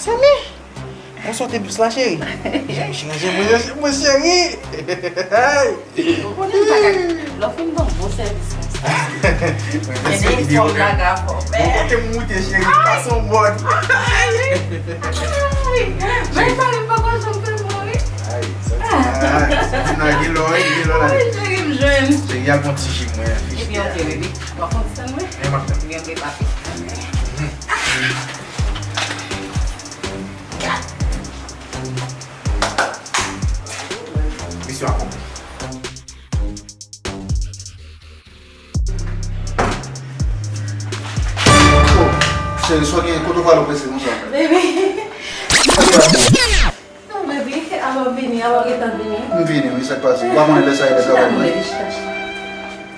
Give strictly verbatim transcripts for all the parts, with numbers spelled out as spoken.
Mezanmi, ou sote dous la, cheri. Cheri, cheri, cheri, mwen, mwen, cheri. Hey! Ou konnen m pa ka, lè w fin ban m bon sèvis konsa. Mwen gen sou videyo, men. Ou kote m moute, cheri, pa son mòd. Ay! Ay! Men sa, m pa konn jan m fè mwen, wi. Ay, santi, ay, santi nan gen lò, wi, gen lò la. Ay, cheri, m jwenn. Cheri, al pran ti ji mwen. Ebyen, ok, baby. W ap pran ti tann mwen? Ebyen, m ap tann. Ebyen, ok, papi. Misyon akonpli. Oh, cheri, sa w gen, kote w prale w prese konsa? Baby. Non, baby, alò vini, alò gentan vini. M vini, wi, sa k pase? Ou pa konnen lè sa e lè travay mwen? Baby, chita, chita.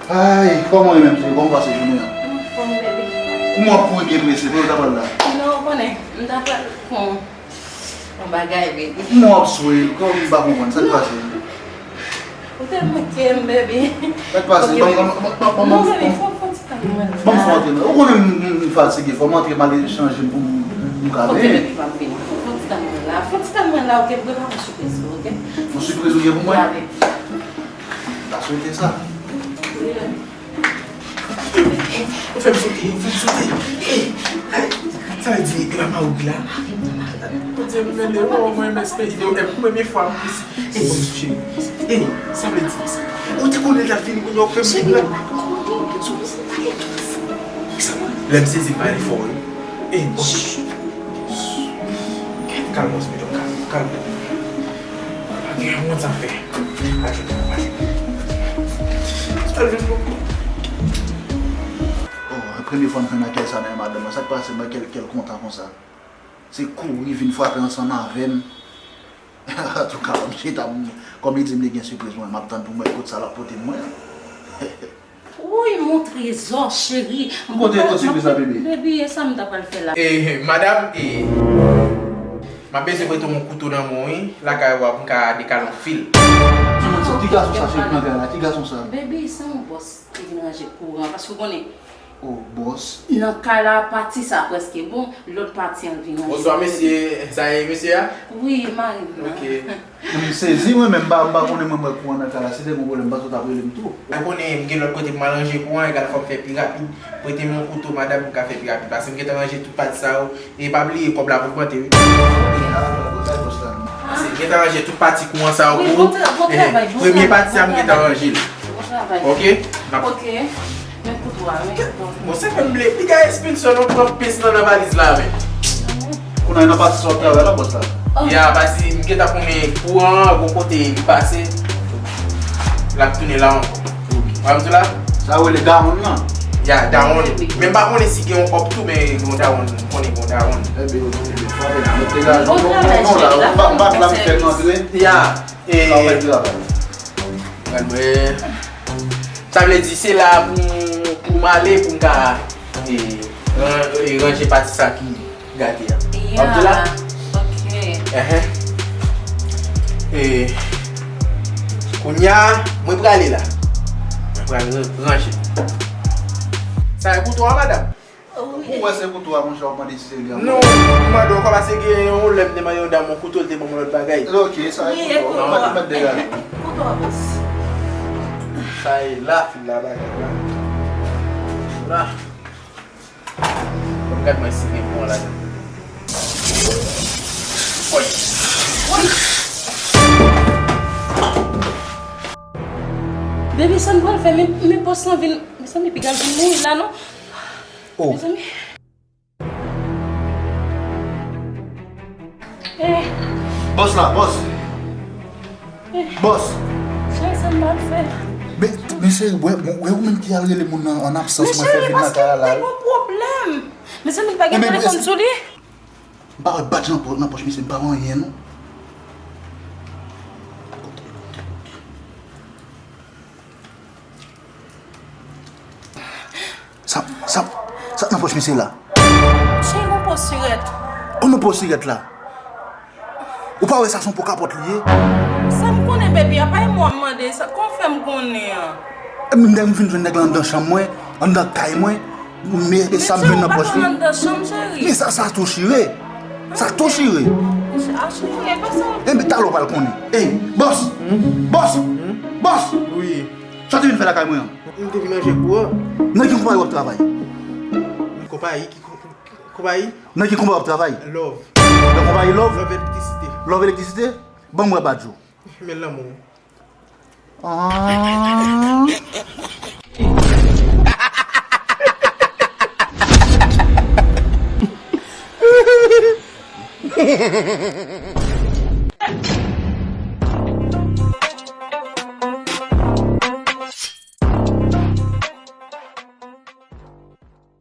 Ay, kòman w ye menm, cheri? Kòman w pase jounen an? M anfòm, baby. Kòman w ap kouri byen prese? Kote w ta pral la? Non, ou konnen, m ta pral pran yon bagay, baby. Kòman w ap swe? Kòman m pa konprann? Sa k pase? Ou te manke m, baby. Sa k pase? Ok, baby. Non, baby, fò, fò ti tann mwen la. Ban m fè antre. Ou konnen m, m, m fatige. Fò m antre, m ale chanje m pou m, m ka benyen. Ok, baby, m ap vini. Fò, fò ti tann mwen la. Fò ti tann mwen la, ok? M prepare yon sipriz pou ou, ok? Yon sipriz ou gen pou mwen? Ya, baby. M ta swete sa. Wi, baby. Ou fè m sote, ou fè m sote. Ey, ay, sa vle di, e pa Marouk la? Bondye, m mele, oh, mwen, M S P, e pou premye fwa, m plis. Ey, bon, cheri. Ey, sa vle di, ou te konnen l t ap vini, kounye a ou fè m vin la. Lè m sezi, m pale fò, wi. Ey, bon. Kalm, Osmedon, kalm, kalm. Pa gen yon moun sa fè. Ajoute, ajoute. Ajoute. Oh, premye fwa m jwenn akèy sa nan madanm mwen. Sa k pase, mwen kè l, kè l kontan konsa. Se kouri vin frape ansanm avè m. Antouka, m chita, m, kòm li di m li gen sipriz mwen, m ap tann pou m wè kot sa l ap pote mwen. Woy, mon trezò cheri. Kote, kote sipriz la, bebe? Baby, e sa m ta pral fè la. Eh, madanm, eh, m ap bezwen prete w yon kouto nan men w, wi. Lakay ou a, pou m ka dekale yon fil. Ki gason sa, cheri, nan kay la? Ki gason sa? Baby, se yon bòs ki vin ranje kouran, paske w konnen. Oh, bòs. Nan kay la, pati sa prèske bon, lòt pati an vin ranje. Bonswa, mesye. Sa e mesye a? Wi, mari m nan. Ok. M sezi mwen menm, m pa, m pa konnen mwen, mwen kouran nan kay la, si te gen pwoblèm, m panse w t ap rele m tou. Ou konnen m gen lòt kote pou m al ranje kouran, egal fò m fè pi rapid. Prete m yon kouto, madanm, pou m ka fè pi rapid, paske m gentan ranje tout pati sa yo, e pa bliye kòb la ap ogmante, wi. Paske m gentan ranje tout pati kouran sa yo pou ou. Ehe, premye pati sa m gentan ranje l. Ok? Ok. Men kouto a, men kouto a. Bon, se fè m ble. Piga espilsyon, nou pran pes lan nan valiz la, men. Kounye a nan pati sa w ap travay la, bòs la? Ya, pati m gentan konnen kouran an, gon kote li pase. L ap tounen la ankò. Ou wè m di w la? Sa yo rele down lan? Ya, down. Men m pa konnen si gen yon up tou, men gen yon down. M konnen gen yon down. Enben, yo, yo, yo, frape la. Mwen degaje. Bon travay, chef. La, m pa, m pa, la, m fè rantre. Ya. E sa w mèt travay. Gad mwen. Sa vle di se la pou, pou m ale, pou m ka, e, ran-, e, ranje pati sa ki gate a. W ap di la? Ya, ok. Enhen. E, kounye a, mwen prale la. Mwen pral ra-, ranje. Sa e kouto a, madanm? Wi. Ou wè se kouto a, monchè, w ap mande si se li ankò. Non, m mande w ankò paske gen yon lè m te mande yon dam yon kouto, l te ban m yon lòt bagay. Ok, sa e kouto a. Mèt, mèt degaje. Kouto a, bòs. Sa e la, fil la, bagay la. La. Bon, gad mwen si gen bon ladan. Woy! Woy! Baby, sa n pral fè? Men, men bòs lan vin, mezanmi, piga l vin mouri la, non? Oh. Mezanmi. Eh. Bòs la, bòs. Eh. Bòs. Cheri, sa m pral fè? Men, men cheri, wè, wè ou menm ki al rele moun nan an absans mwen fè vin nan kay la la. Men cheri, paske m te gon pwoblèm. Mezanmi, li pa gen telefòn sou li. M pa wè badj nan pò-, nan pòch misye, m pa wè anyen, non. Sa, sa, sa k nan pòch misye la? Cheri, yon po sirèt. Kòman po sirèt la? Ou pa wè sa se yon po kapòt li ye? Sa m konnen, baby, a pa e mwen w ap mande sa. Kòman w fè m konnen an? E m, m vin jwenn nèg la anndan chanm mwen, anndan kay mwen, men e sa m jwenn nan pòch li. Men sa, sa tou chire. Sa tou chire. A chire, pase. Enben, talè w pral konnen. Ey, bòs! Bòs! Bòs! Wi. Sa w te vin fè lakay mwen an? M te vin ranje kou an. Nan ki konpayi w ap travay? M konpayi ki ko-, konpayi? Nan ki konpayi w ap travay? Love. Nan konpayi Love? Love Elektrisite. Love Elektrisite? Ban m wè badj ou. Men lanmou. Ah.